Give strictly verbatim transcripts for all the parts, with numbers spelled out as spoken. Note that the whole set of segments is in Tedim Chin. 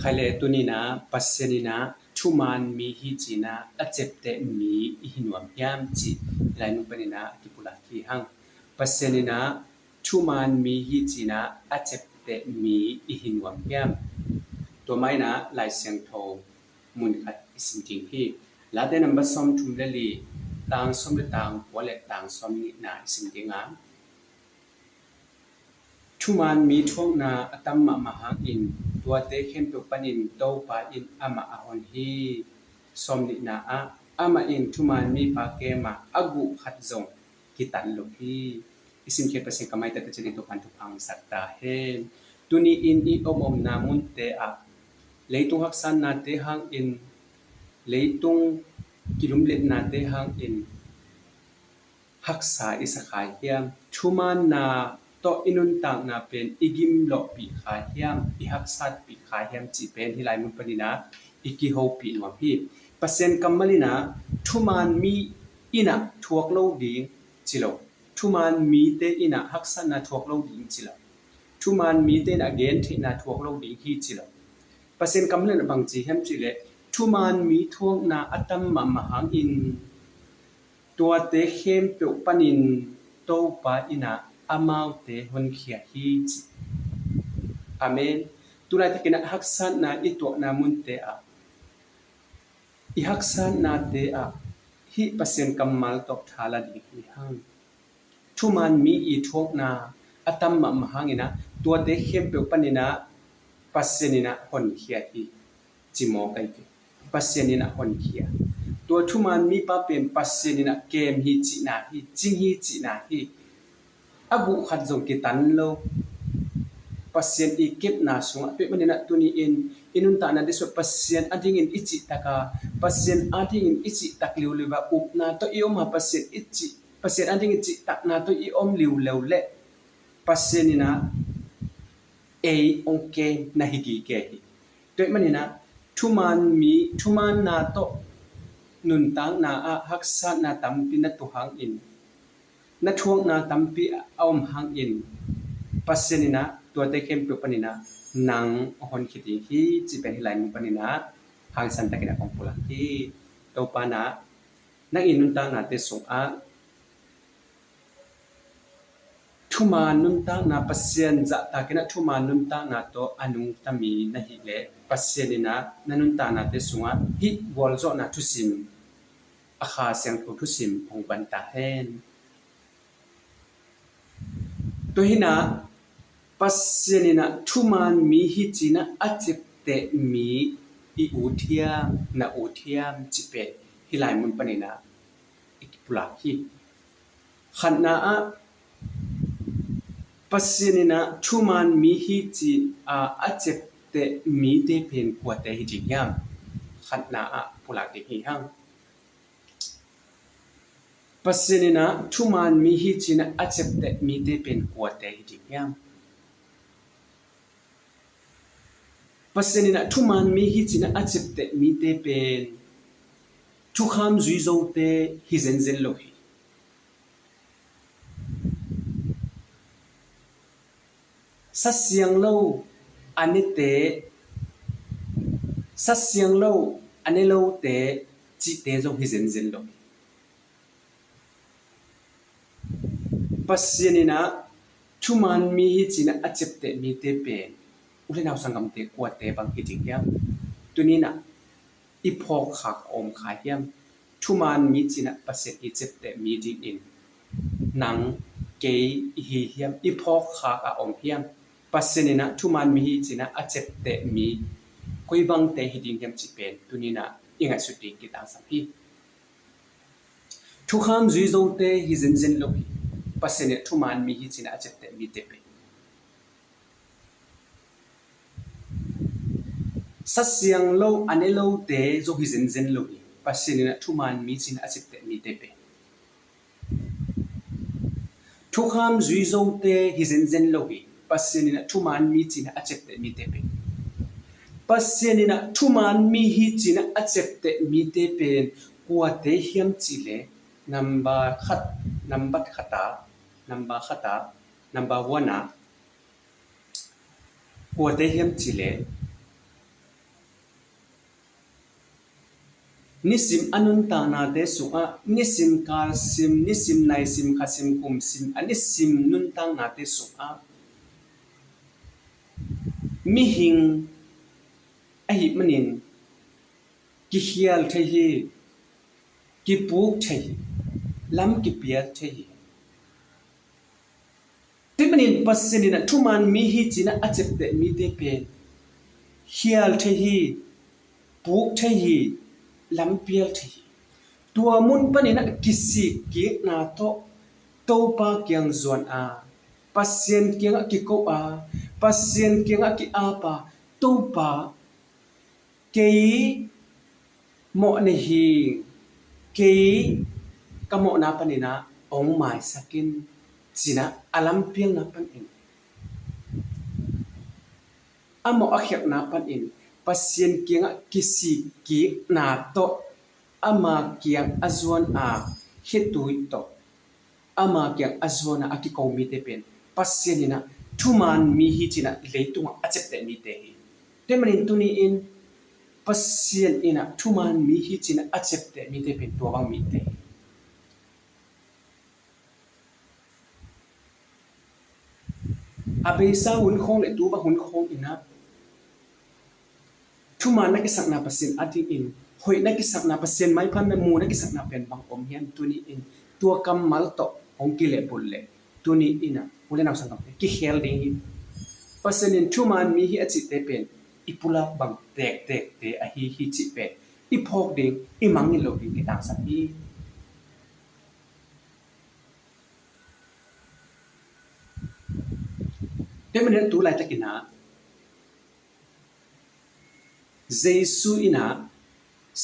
Khaile tuninah Pasian inah thuman mi hi cinah a cepteh mi i hi nuam hiam cih hih lai mun paninah kipulak hi hang. Pasian inah thuman mi hi cinah a cepteh mi i hi nuam hiam? Tua mah inah Lai Siangtho mun khat i sim ding hi. Late nambat sawmthum le li, tang sawm le tang kua le tang sawmnihna i sim ding a, thuman mi thuakna a tam mahmah hangin tuate khempeuh panin Topa in amah a hon hi. Sawmnihna ah, amah in thuman mipa kemah a guh khat zong kitan lo hi. I simkhiat Pasian kammal tawh Topa'n thupha hong sak ta hen. Tuni in i om omna munte ah leitung haksatnate hangin, leitung kilumletnate hangin haksa i sa kha hiam? Thumanna tawh i nuntakna pen i gimlawhpih kha hiam, i haksatpih kha hiam cih pen hih lai mun paninah i kihopih nuam hi. Pasian kammal inah thuman mi inah thuak lo ding ci lo. Thuman mite inah haksatna thuak lo ding ci lo. Thuman mite inah gentheihna thuak lo ding hi ci lo. Pasian kammal inah bang ci hiam cih leh, thuman mi thuakna a tam mahmah hangin tuate khempeuh panin Topa inah amaute honkhia hi ci. Amen. Tulaitak inah haksatna i tuahna munte ah, i haksatnate ah hih Pasian kammal tawh thala ding hi hang. Thuman mi i thuakna a tam mahmah hangin ah tuate khempeuh paninah Pasian inah honkhia hi ci mawk ahi kei. Pasian inah honkhia. Tua thuman mipa pen Pasian inah kem hi cihna hi, cing hi cihna hi. A guh khat zong kitan lo. Pasian i kepna sungah, tua ahih maninah tuni in i nuntakna disuah Pasian adingin i cihtak a, Pasian adingin i cihtak liuliu a, upna tawh i om a, Pasian i cih, Pasian adingin cihtakna tawh i om liuliu leh Pasian inah ei hong kem na hi gige hi. Tua ahih maninah thuman mi, thumanna tawh nuntakna ah haksatna tampi na tuah hangin, na thuakna tampi a om hangin, Pasian inah tuate khempeuh paninah nang a honkhia ding hi cih pen hih lai mun paninah hangsan takin a kong pulak hi. Topa inah nang i nuntaknate sungah thuman nuntakna, Pasian zahtak inah thuman nuntakna tawh a nungta mi na hih leh, Pasian inah na nuntaknate sungah hih gualzawhna thusim, a Kha Siangtho thusim hong ban ta hen. Tua hi inah Pasian inah thuman mi hi cinah a cepteh mi i ut hiam, na ut hiam cih pen hih lai mun paninah i kipulak hi. Khatna ah, Pasian inah thuman mi hi ci a a cepteh mite pen kuate hi ding hiam? Khatna ah pulak ding hi hang. Pasian inah thuman mi hi cinah a cepteh mite pen kuate hi ding hiam? Pasian inah thuman mi hi cinah a cepteh mite pen thukham zuizote hi zenzen lo hi. Sasiang lo a nete, sasiang lo a ne lote cihte zong hi zenzen lo hi. Pasian inah thuman mi hi cinah a cepteh mite pen u le nau sanggamte kuate bang hi ding hiam? Tuni inah i phawkkhak a om kha hiam? Thuman mi cinah Pasian i cepteh mi dingin nang, kei i hi hiam? I phawkkhak a om hiam? Pasian inah thuman mi hi cinah a cepteh mi koi bangte hi ding hiam cih pen tuni inah i ngaihsut ding kitangsam hi. Thukham zuizote hi zenzen lo hi. Pasian inah thuman mi hi cinah a cepteh mite pen sasiang lo a ne lote zong hi zenzen lo hi. Pasian inah thuman mi cinah a cepteh mite pen thukham zuizote hi zenzen lo hi. Pasian inah thuman mi cinah a cepteh mite pen, Pasian inah thuman mi hi cinah a cepteh mite pen kuate hiam cih leh, number khat, number khat ah, number khat ah, number one ah, kuate hiam cih leh Nisim a nuntaknate sungah, nisim kalsim, nisim naisim, khasim kumsim a nisim nuntaknate sungah mihing ahih manin kikhial thei hi, kipuk thei hi, lam kipial thei hi. Tua manin Pasian in ah thuman mi hi ci-in ah a ciapteh mite pen khial thei hi, puk thei hi, lam pial thei hi. Tua mun panin ah kisik kikna tawh Topa kiang zuan a, Pasian kiangah kiko a, Pasian kiangah ki-ap a, Topa, kei mawh nei hi, kei ka mawhna panin ah hong maisak in ci-in ah a lampialna panin, a mawh a khialhna panin Pasian kiangah kisik kikna tawh ama kiang a zuan a, khitui tawh ama kiang a zuan a, a kiko mite pen Pasian in ah thuman mi hi ci-in ah leitungah a ciapteh mite hi. Tua manin tuni-in Pasian in ah thuman mi hi ci-in ah a ciapteh mite pen tua bang mite hi. A beisa hun khawng le tu bang hun khawng in ah thuman na kisakna Pasian adingin, hoih na kisakna Pasian maipha mu na kisakna pen bang om hiam? Tuni-in tua kammal tawh hong kilehbulh leh tuni-in ah u le nau sanggamte, kikhel ding hi. Pasian in thuman mi hi a cihte pen i pulak bang tektekte ahi hi cih pen i phawk ding, i mangngilh loh ding kitangsak hi. Tua manin ah tu laitakin ah Jesu in ah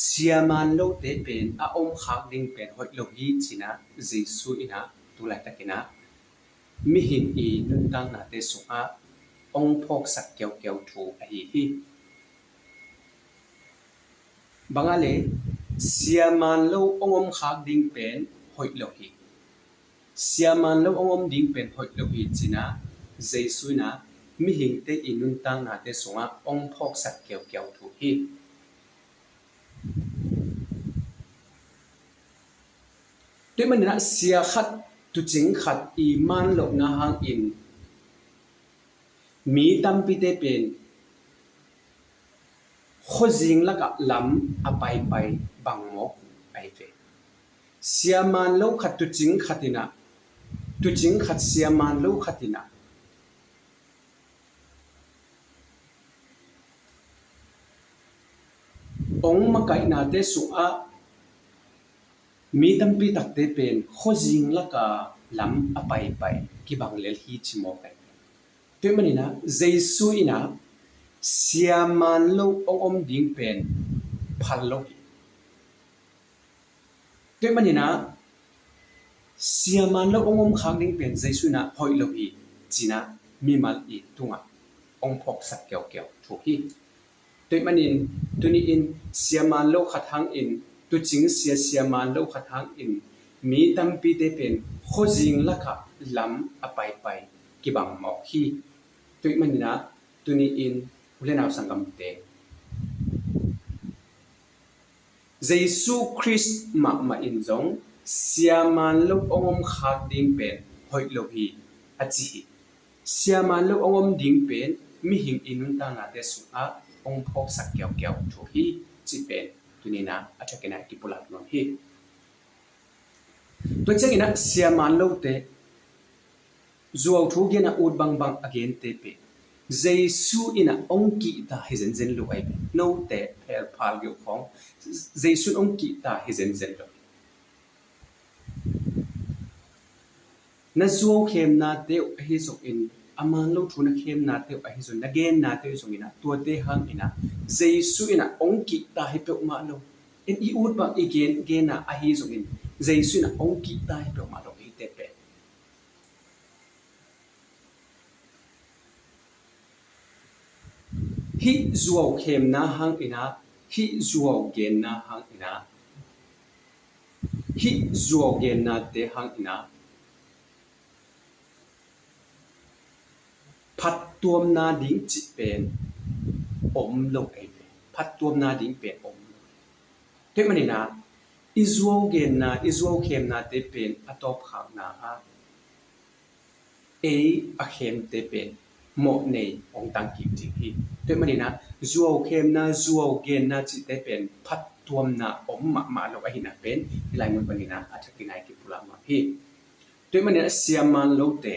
siaman lote pen a omkhak ding pen hoih lo hi ci-in ah Jesu in ah tu laitakin ah mihing i nuntaknate sungah hong phawksak kiaukiau thu ahi hi. Bang a le, siaman lo hong omkhak ding pen hoih lo hi. Siaman lo hong om ding pen hoih lo hi ci-in ah Jesu in ah mihingte i nuntaknate sungah hong phawksak kiaukiau thu hi. Tua manin ah sia khat, tuucing khat i man lohna hangin mi tampite pen khuazing lakah lam a paipai bang mawk ahi ve. Siaman lo khat, tuucing khat in ah, tuucing khat, siaman lo khat in ah hong makaihnate sungah mi tampi takte pen khuazing laka lam a paipai kibang lel hi ci mawk ahi. Tua manin ah Jesu in ah siaman lo hong om ding pen phal lo hi. Tua manin ah siaman lo hong omkhak ding pen Jesu in ah hoih lo hi ci-in ah mimal i tungah hong phawksak kiaukiau thu hi. Tua manin tuni-in siaman lo khat hangin, tuucing sia siaman lo khat hangin mi tampite pen khuazing lakah lam a paipai kibang mawk hi. Tua manin ah tuni-in u le nau sanggamte, Jesu Khrist mahmah in zong siaman lo hong omkhak ding pen hoih lo hi a ci hi. Siaman lo hong om ding pen mihing i nuntaknate sungah hong phawksak kiaukiau thu hi cih pen tuni-in ah a thakin ah kipulak nuam hi. Tua ciangin ah siaman lote zuau thu gen a ut bangbang a gente pen Jesu in ah hong kihta hi zenzen lo ahi ve. Note phelphal geuh khawng Jesu in hong kihta hi zenzen lo. Na zuau khemnate uh ahi zongin, a man lo thu na khemnate uh ahi zongin, na gennate uh zongin ah, tuate hangin ah Jesu in ah hong kihta hi peuhmah lo. In i ut bang i gen, genna ahi zongin Jesu in ah hong kihta hi peuhmah lo, eite pen. Hih zuau khemna hangin ah, hih zuau genna hangin ah, hih zuau gennate hangin ah phattuamna ding cih pen om lo ahi ve. Phattuamna ding pen om lo. Tua ahih manin ah i zuau genna, i zuau khemnate pen a tawpkhakna ah ei a khemte pen mawhnei hong tangkik ding hi. Tua ahih manin ah zuau khemna, zuau genna cihte pen phattuamna om mahmah lo ahihna pen hih lai mun panin ah a thakin ah i kipulak nuam hi. Tua ahih manin ah siaman lote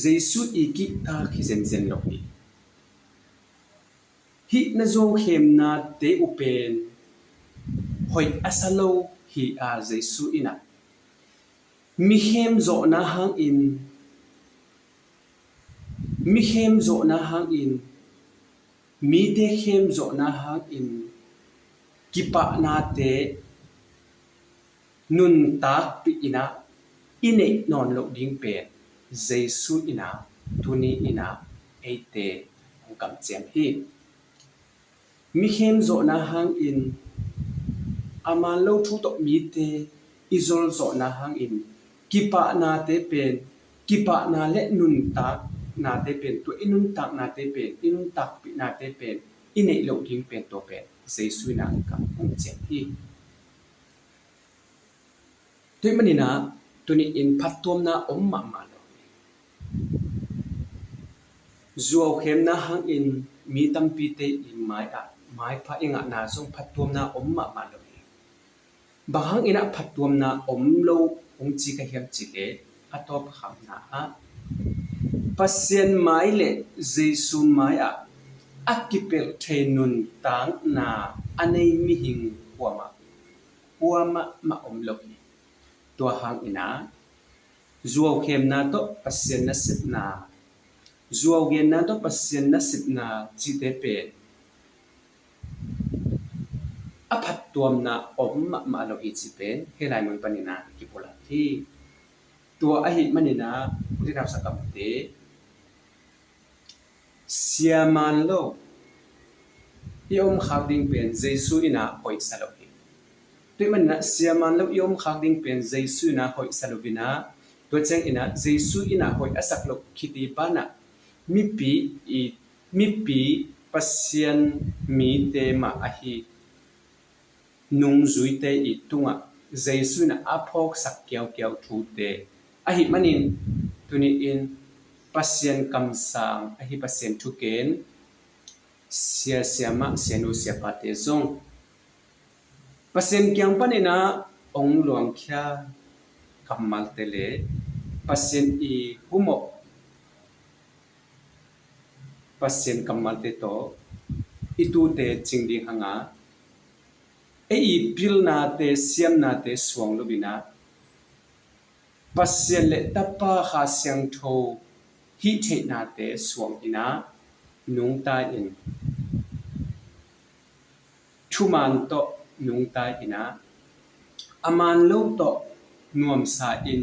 Jesu i kihtak hi zenzen lo hi. Hih na zuau khemnate uh pen hoih a sa lo hi a, Jesu in ah mi khem zawhna hangin, mi khem zawhna hangin, mite khem zawhna hangin kipahnate nuntakpih in ah i neih nawn loh ding pen Jesu in ah tuni in ah eite hong kamciam hi. Mi khem zawhna hangin, a man lo thu tawh mite i zol zawhna hangin kipahnate pen, kipahna le nuntaknate pen, tua i nuntaknate pen, i nuntakpihnate pen i neih loh ding pen, tua pen Jesu in ah hong kamciam hi. Tua ahih manin ah tuni in phattuamna om mahmah lo hi. Zuau khemna hangin mi tampite i mai-ah maipha i ngahna zong phattuamna om mahmah lo hi. Bang hangin ah phattuamna om lo hong ci ka hiam cih leh, a tawpkhakna ah Pasian mai le Jesu mai-ah a kipelh thei nuntakna a nei mihing kuamah, kuamah mah om lo hi. Tua hangin ah zuau khemna tawh Pasian nasepna, zuau genna tawh Pasian nasepna cihte pen a phattuamna om mahmah lo hi cih pen hih lai mun panin ah kipulak hi. Tua ahih manin ah, u te nau, sanggamte, siaman lo i omkhak ding pen Jesu in ah hoih sa lo hi. Tua ahih manin ah siaman lo i omkhak ding pen Jesu in ah hoih sa lo in ah, tua ciangin ah Jesu in ah hoih a sak loh khit i pan ah mipi i, mipi Pasian mite mah ahi nungzuite i tungah Jesu in ah a phawksak kiaukiau thute ahih manin, tuni in Pasian kamsang ahi, Pasian thugen sia, siamah, sianu, siapate zong Pasian kiang panin ah hong luangkhia kammalte le Pasian i humawh Pasian kammalte tawh i tute cing ding hang a, ei i pilnate, siamnate suang lo in ah, Pasian le Tapa, Kha Siangtho hih theihnate suang in ah, nungta in, thuman tawh nungta in ah, a man lo tawh nuamsa in,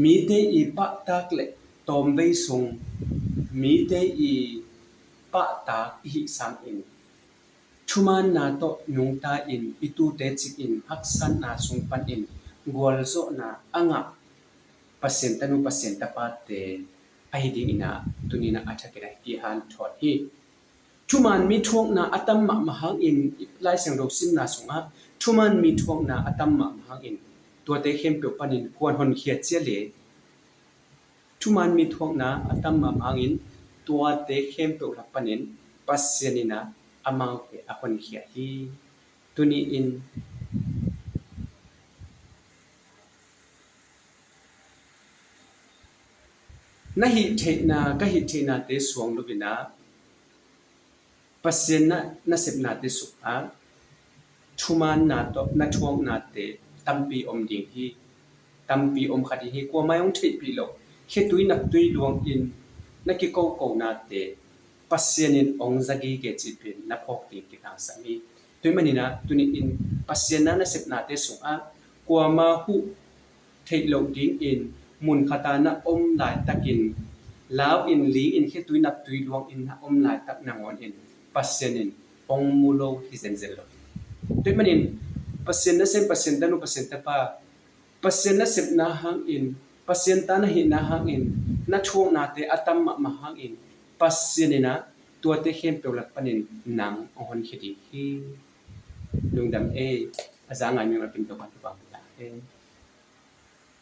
mite i pahtak le tawmvei sung mite i pahtak i hih sangin, thumanna tawh nungta in, i tute cing in, haksatna sung panin gualzawhna a ngah Pasian tanu, Pasian tapate ahi ding in ah, tuni in ah a thakin ah kihanthawn hi. Thuman mi thuakna a tam mahmah hangin, Lai Siangtho simna sungah thuman mi thuakna a tam mahmah hangin, tuate khempeuh panin kua in honkhia ci hiam cih leh, thuman mi thuakna a tam mahmah hangin, tuate khempeuh lak panin Pasian in ah amaute a honkhia hi. Tuni in na hih theihna, ka hih theihnate suang lo in ah, Pasian na, nasepnate sungah thumanna tawh na thuaknate tampi om ding hi. Tampi om kha ding hi. Kuamah in hong theihpih loh, khetui naptui luangin na kikokonate Pasian in hong za gige cih pen na phawk ding kithangsak hi. Tua ahih manin ah, tuni in Pasian na, nasepnate sungah kuamah huh theih loh dingin, mun khat ah na om laitakin, lau in, ling in, khetui naptui luangin na om laitak nangawnin Pasian in hong mu lo hi zenzen lo hi. Tua ahih manin Pasian nasem, Pasian tanu, Pasian tapa, Pasian nasepna hangin, Pasian ta na hihna hangin, na thuaknate a tam mahmah hangin, Pasian in ah Tuate khempeuh lak panin nang hong honkhia ding hi. Lungdam ei. A za ngai ming a pin Topa'n thupha hong pia ta hen.